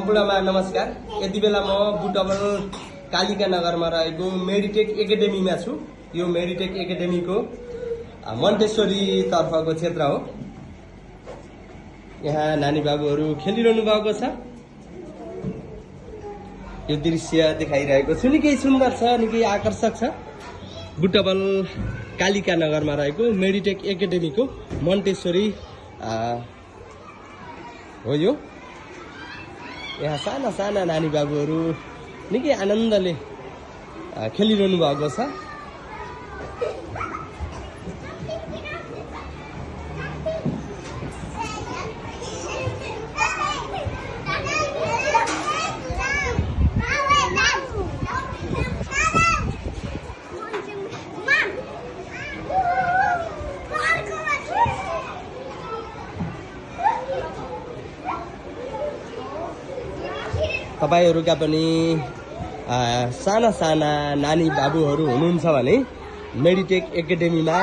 सम्पूर्णमा नमस्कार। यति बेला म बुटवल कालिका नगरमा रहेको मेडिटेक एकाडेमीमा छु। यो मेडिटेक एकाडेमीको मन्टेश्वरी तर्फको क्षेत्र हो। यहाँ नानी बाबुहरू खेलिरहनु भएको छ। यो दृश्य देखाइरहेको छु, निकै सुन्दर छ, निकै आकर्षक छ। बुटवल कालिका नगरमा रहेको मेडिटेक एकाडेमीको मन्टेश्वरी हो यो। यहाँ साना साना नानी बाबुहरू निकै आनन्दले खेलिरहनु भएको छ। तपाईहरुका पनि साना साना नानी बाबुहरू हुनुहुन्छ भने मेडिटेक एकाडेमीमा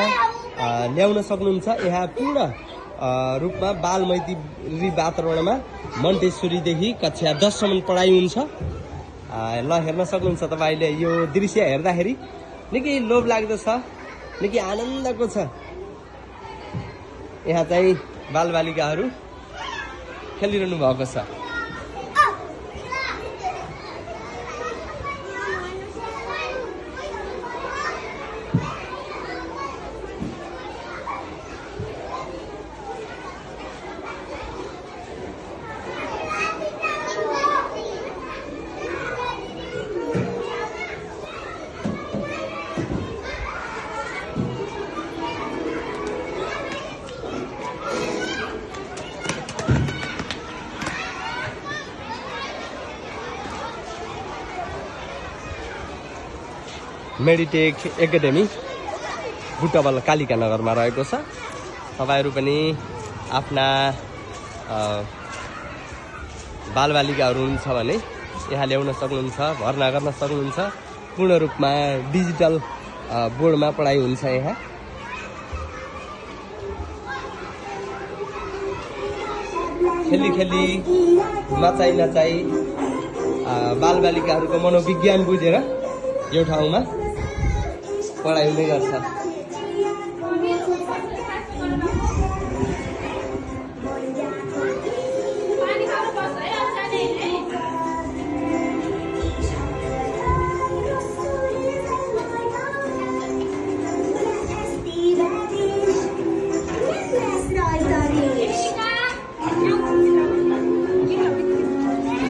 ल्याउन सक्नुहुन्छ। यहाँ पूर्ण रूपमा बाल मैत्री वातावरणमा मन्टेश्वरीदेखि कक्षा 10 सम्म पढाइ हुन्छ। ल हेर्न सक्नुहुन्छ तपाईले। यो दृश्य हेर्दाखेरि निकै लोभ लाग्दो छ, निकै आनन्दको छ। यहाँ चाहिँ बालबालिकाहरू खेलिरहनु भएको छ। मेडिटेक एकाडेमी बुटवल कालिका नगरमा रहेको छ। तपाईहरु पनि आफ्ना बालबालिकाहरू हुनुहुन्छ भने यहाँ ल्याउन सक्नुहुन्छ, भर्ना गर्न सक्नुहुन्छ। पूर्ण रूपमा डिजिटल बोर्डमा पढाइ हुन्छ। यहाँ खेली खेली नचाई नचाई बालबालिकाहरूको मनोविज्ञान बुझेर यो ठाउँमा पढाइ हुने गर्छ।